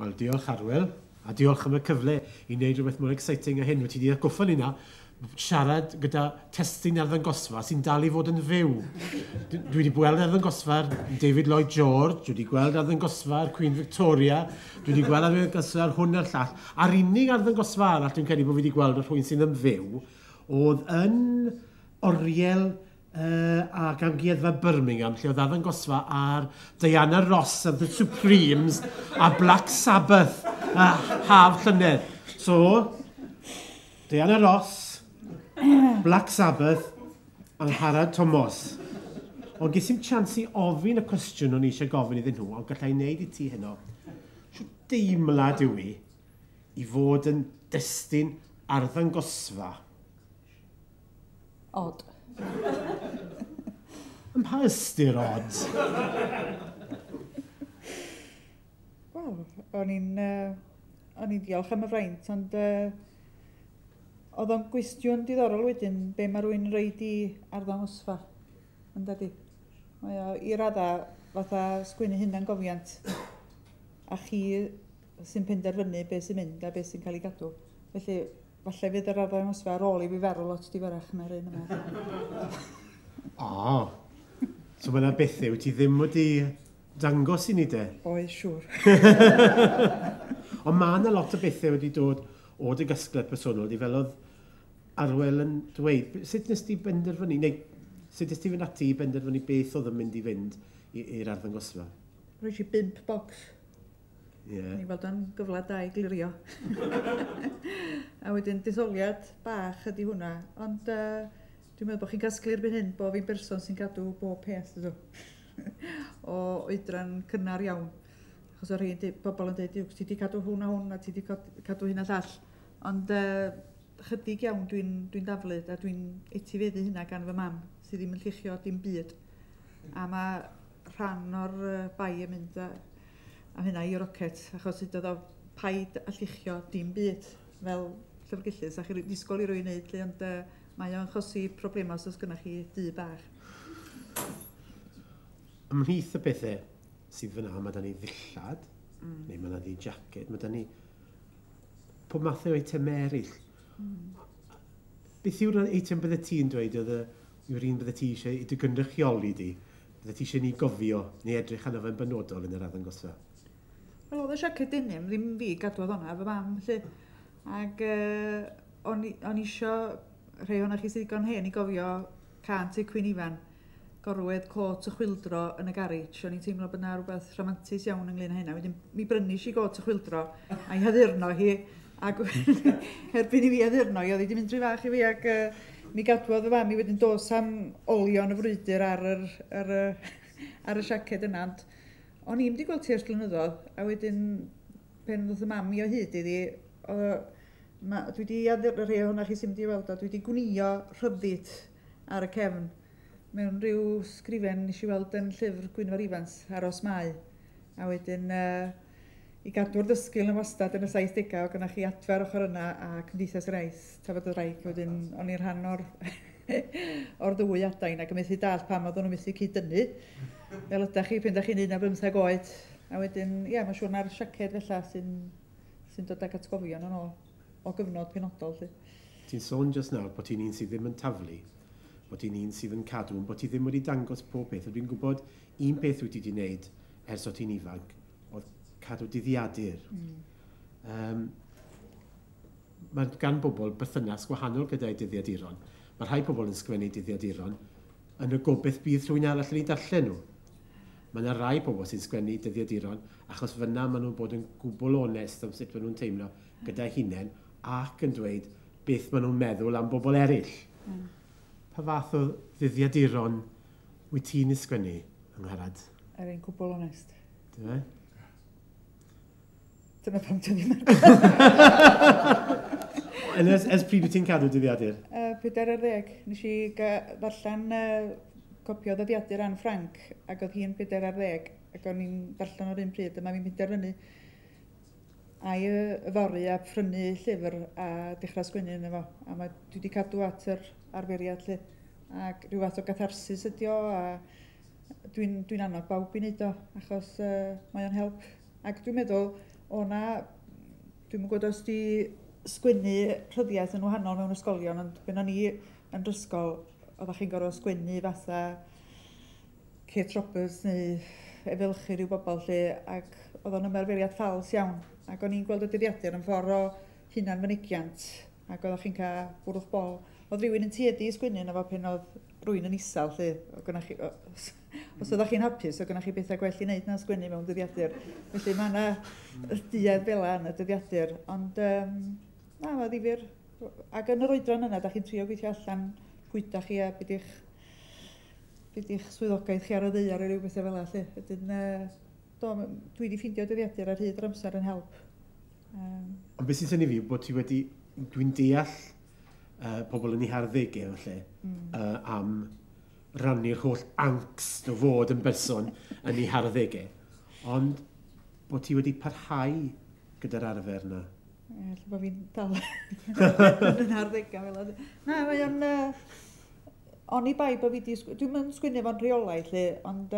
Wel, diolch Arwel, a diolch am y cyfle i wneud rhywbeth mor exciting a hyn. Wyt ti wedi atgoffa ni na siarad gyda testun arddangosfa sy'n dal i fod yn fyw. Dwi wedi gweld arddangosfa'r David Lloyd George, dwi wedi gweld arddangosfa'r Queen Victoria, dwi wedi gweld arddangosfa'r hwn a'r llall. A'r unig arddangosfa arall dwi'n credu bod fi wedi gweld o'r rhywun sydd yn fyw oedd yn oriel ac amgueddfa Birmingham, lle oedd arddangosfa ar Diana Ross and the Supremes a Black Sabbath a haf llynedd. So, Diana Ross, Black Sabbath, Angharad Tomos. Ond ges i'm chance i ofyn y cwestiwn o'n i eisiau gofyn iddyn nhw, ond gallai wneud i ti heno. Shwt deimlad yw i i fod yn destun arddangosfa? Od. Ym mha ystyr od? Wel, o'n i'n o'n i'n diolch am y fraint, ond oedd o'n gwestiwn diddorol wedyn, be mae rhywun yn rhoid i arddangosfa, yn dydi? Mae o i radda fatha sgwennu hunangofiant, a chi sy'n penderfynu be sy'n mynd a be sy'n cael ei gadw. Felly, falle fydd yr arddangosfa ar ôl i fi farw lot diweddarach na'r un yma. O, so mae yna bethau wyt ti ddim wedi dangos i ni de? Oes, siŵr. Ond mae yna lot o bethau wedi dod o dy gasgliad personol di, fel oedd Arwel yn dweud. Sut nes ti benderfynu, neu sut nes ti fynd ati i benderfynu beth oedd yn mynd i fynd i'r arddangosfa? Roes i 5 bocs. Yeah. Ni'n weld o'n gyfle da i glirio. A wedyn detholiad bach ydy hwnna, ond dwi'n meddwl bod chi'n casglu erbyn hyn bod fi'n berson sy'n cadw bob peth, ydw. O oedran cynnar iawn. Achos o'r rhai bobl yn dweud, ti wedi cadw hwn a hwn a ti wedi cadw hyn a llall. Ond chydig iawn dwi'n daflu a dwi'n etifeddu hynna gan fy mam sydd ddim yn lluchio dim byd. A mae rhan o'r bai yn mynd am hynna i Rocket, achos hudodd o paid a lluchio dim byd fel llyfrgellydd. Sa chi'n disgwyl i rywun wneud, ond mae o'n achosi problemau os oes gennych chi dŷ bach. Ymhlith y pethau sydd fyna, mae da ni ddillad, neu mae da ni jacket, mae da ni pob math o eitemau eraill. Beth yw'r eitem bydde ti'n dweud oedd yw'r un bydde ti eisiau i dy gynrychioli di? Bydde ti eisiau ni gofio neu edrych arno fe'n benodol yn yr arddangosfa? Wel, oedd y siaced denim ddim fi gadwodd hwnna, fy mam, felly. Ac o'n i isio rhai ohonoch chi sydd ddigon hen i gofio cân Tecwyn Ifan, gorwedd cot y chwyldro yn y garej. O'n i'n teimlo bod yna rhywbeth rhamantus iawn ynglyn â hynna. Wedyn mi brynis i got y chwyldro a'i haddurno hi, ac erbyn i fi addurno hi, oedd hi wedi mynd rhy fach i fi, ac mi gadwodd fy mam i wedyn dos am olion y frwydr ar yr, ar y, ar y siaced yna. Ond o'n i'm wedi gweld hi ers blynyddoedd, a wedyn pen ddoth y mam i o hyd iddi, dwi wedi addurno rhai ohonoch chi sy'n mynd i weld o, dwi wedi gwnïo rhyddid ar y cefn mewn rhyw sgrifen nes i weld yn llyfr Gwynfor Evans, Aros Mae. A wedyn i gadw'r ddysgl yn wastad yn y 70au, oedd gennych chi adfer ochr yna a Cymdeithas yr Iaith, Tafod y Ddraig, wedyn o'n i'n rhan o'r o'r ddwy adain ac yn methu dallt pam oedden nhw'n methu cyd-dynnu. Fel ydach chi pan ydach chi'n 15 oed. A wedyn, ie, mae'n siŵr na'r siaced felly sy'n dod ag atgofion yn ôl o gyfnod penodol. Lly. Ti'n sôn just nawr bod ti'n un sydd ddim yn taflu, bod ti'n un sydd yn cadw, ond bod ti ddim wedi dangos pob peth. Dwi'n gwybod un peth wyt ti wedi wneud ers o ti'n ifanc, oedd cadw dyddiadur. Mae gan bobl berthynas gwahanol gyda'i dyddiaduron. Mae rhai pobl yn sgwennu dyddiaduron yn y gobaith bydd rhywun arall yn ei darllen nhw. Mae yna rai pobl sy'n sgwennu dyddiaduron achos fyna maen nhw'n bod yn gwbl onest am sut maen nhw'n teimlo gyda'i hunain ac yn dweud beth maen nhw'n meddwl am bobl eraill. Pa fath o ddyddiaduron wyt ti'n ysgrifennu, Angharad? Er ein gwbl onest. Dyna? Dyna pam ti ddim ar Yn ers pryd wyt ti'n cadw dyddiadur? 40. Nes i ddarllen copi o ddyddiadur Anne Frank, ac oedd hi'n 40, ac o'n i'n darllen o'r un pryd, a mae fi'n penderfynu a'i yfory a prynu llyfr a dechrau sgwennu yno fo. A dwi wedi cadw at yr arferiad lle. Ac rhyw fath o gatharsis ydi o, a dwi'n annog bawb i wneud o, achos mae o'n help. Ac dwi'n meddwl, O'na, dwi'm yn gwybod os di sgwennu rhyddiaeth yn wahanol mewn ysgolion, ond pan o'n i yn yr ysgol, oeddech chi'n gorfod sgwennu fatha Kate Roberts neu efelychu rhyw bobl lle, ac oedd o'n ymarferiad ffals iawn. Ac o'n i'n gweld y dyddiadur yn ffordd o hunan fynegiant, ac oeddech chi'n cael bwrwch bol. Oedd rhywun yn tueddu i sgwennu yna fo pan oedd rhywun yn isel, lle. Chi, os oeddech chi'n hapus, oedd gennych chi bethau gwell i wneud na sgwennu mewn dyddiadur. Felly mae yna duedd fel yn y dyddiadur. Ond na, mae ddifyr. Ac yn yr oedran yna, da chi'n trio gweithio allan pwy da chi a beth i'ch swyddogaeth chi ar y ddaear neu ryw bethau fel yna. Lle. Wedyn, do, dwi wedi ffeindio dyddiadur ar hyd yr amser yn help. Ond beth sy'n synnu fi, bod ti wedi, dwi'n deall pobl yn eu harddegau falle, am rannu'r holl angst o fod yn berson yn eu harddegau. Ond bod ti wedi parhau gyda'r arfer yna. Ie, lle bod fi'n dal yn arddegau fel yna. Na, mae o'n... Oni bai bod fi di... Dwi'm yn sgwennu fo'n rheolaidd, lle, ond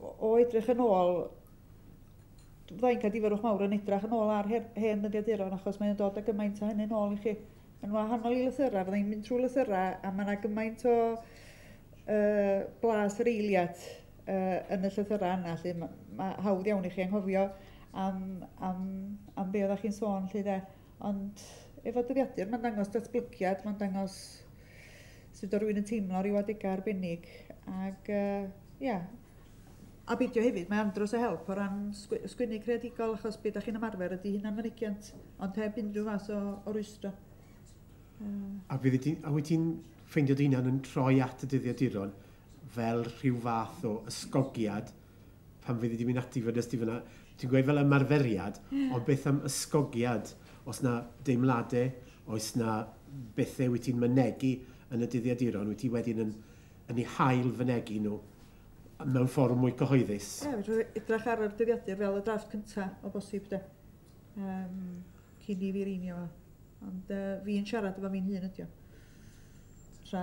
o edrych yn ôl, fyddai'n cael difyrrwch mawr yn edrych yn ôl ar hen ddyddiaduron, achos mae'n dod â gymaint o hynny'n ôl i chi. Yn wahanol i lythyrau, fyddai'n mynd trwy lythyrau, a mae yna gymaint o blas yr eiliad yn y llythyrau yna, lle mae hawdd iawn i chi anghofio am be oeddech chi'n sôn, lle de. Ond efo dyddiadur, mae'n dangos datblygiad, mae'n dangos sut o rywun yn teimlo rhyw adegau arbennig, ac ia. A beidio hefyd, mae andros o help o ran sgwennu creadigol, achos be da chi'n ymarfer ydy hunan fynegiant, ond heb unrhyw fath o rwystro. A wyt ti'n ffeindio dy hunan yn troi at y dyddiaduron fel rhyw fath o ysgogiad pan fyddi di'n mynd ati fod ysdi fyna? Ti'n gweud fel ymarferiad, ond beth am ysgogiad? Oes na deimladau, oes na bethau wyt ti'n mynegi yn y dyddiaduron, wyt ti wedyn yn ei hail fynegi nhw mewn ffordd mwy cyhoeddus? Ie, yeah, edrych ar yr dyddiadur fel y drafft cyntaf o bosib, de. Cyn i fi reinio fo. Ond fi'n siarad efo fi'n hun ydi o. Tra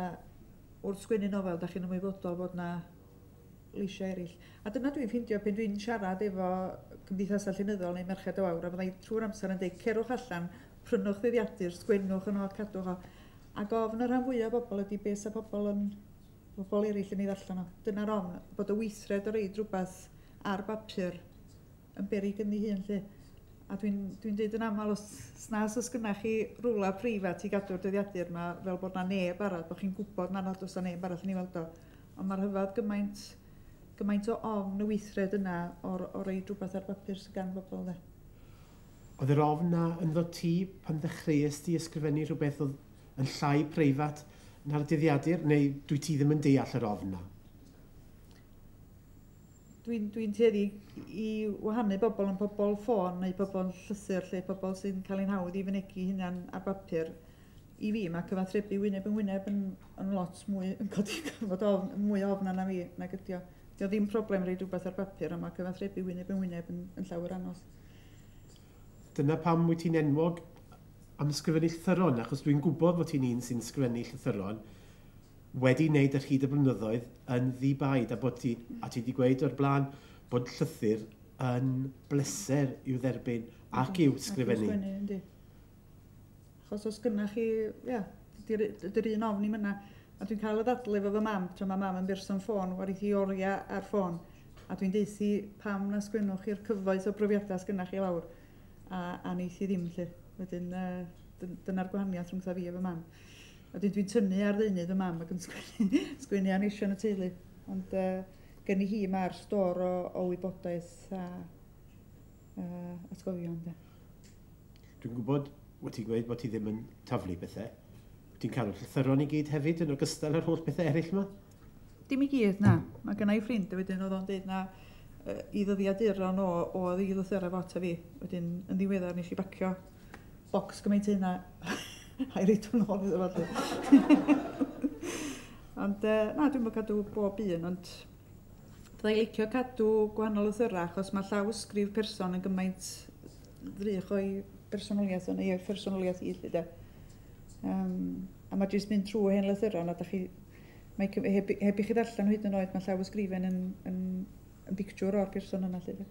wrth sgwennu nofel, da chi'n ymwybodol bod na leisiau eraill. A dyna dwi'n ffeindio pan dwi'n siarad efo cymdeithasau llenyddol neu Merched y Wawr, a fyddai trwy'r amser yn dweud, cerwch allan, prynwch ddyddiadur, sgwennwch yn o, cadwch o. Ac ofn y rhan fwyaf o bobl ydy beth sa pobl eraill yn ei ddarllen o. Dyna'r ofn, bod y weithred o reid rhywbeth ar bapur yn beryg yn ei hun, lle. A dwi'n dweud yn aml, os nas oes gynna chi rwla preifat i gadw'r dyddiadur yma, fel bod na neb arall, bod chi'n gwybod na nad oes na neb arall yn ei weld o. Ond mae'r rhyfedd gymaint o ofn y weithred yna o reid rhywbeth ar bapur sydd gan bobl, de. Oedd yr ofn na ynddo ti pan ddechreuais ti ysgrifennu rhywbeth oedd yn llai preifat na'r dyddiadur, neu dwi ti ddim yn deall yr ofn na? Dwi'n tueddu i wahanu bobl yn pobl ffôn neu pobl llythyr, lle pobl sy'n cael ein hawdd i fynegi hunan ar bapur. I fi, mae cyfathrebu wyneb yn wyneb yn lot mwy, yn codi gorfod ofn, mwy o ofn na fi, nag ydi o. Dio ddim problem rhaid rhywbeth ar bapur, ond mae cyfathrebu wyneb yn wyneb yn llawer anos. Dyna pam wyt ti'n enwog am ysgrifennu llythyron, achos dwi'n gwybod bod ti'n un sy'n ysgrifennu llythyron wedi wneud ar hyd y blynyddoedd yn ddi-baid, a bod ti, a ti wedi gweud o'r blaen bod llythyr yn bleser i'w dderbyn ac i'w sgrifennu. Ac i'w sgwennu, yndi. Achos os gynna chi, ia, dy'r un ofn i'm yna. A dwi'n cael y ddadl efo fy mam, tra mae mam yn berson ffôn, waith i oriau ar ffôn. A dwi'n deuthi pam na sgwennwch chi'r cyfoeth o brofiadau sgynna chi lawr. A neith hi ddim, lle. Wedyn, dyna'r gwahaniaeth rhwng fi a fy mam. A dwi'n tynnu ar ddeunydd y mam ac yn sgwennu hanesion y teulu. Ond gen i hi mae'r stôr o wybodaeth a atgofion. De. Dwi'n gwybod, wyt ti'n gweud bod ti ddim yn taflu bethau. Ti'n cael llythyron i gyd hefyd yn ogystal â'r holl bethau eraill yma? Dim i gyd, na. Mae gen i ffrind wedyn oedd o'n dweud na i ddyddiaduron oedd i lythyrau fo ata fi. Wedyn yn ddiweddar nes i bacio bocs gymaint hynna a'i reid o'n ôl iddo fo. Ond na, dwi'n bod cadw bob un, ond fyddai licio cadw gwahanol lythyrau, achos mae llawysgrif person yn gymaint ddrych o'i personoliaeth o'n ei personoliaeth i, lle de. A mae jyst mynd trwy hen lythyrau, na da chi, mae, heb i chi ddarllen hyd yn oed, mae llawysgrifen yn bictiwr o'r person yna, lle de.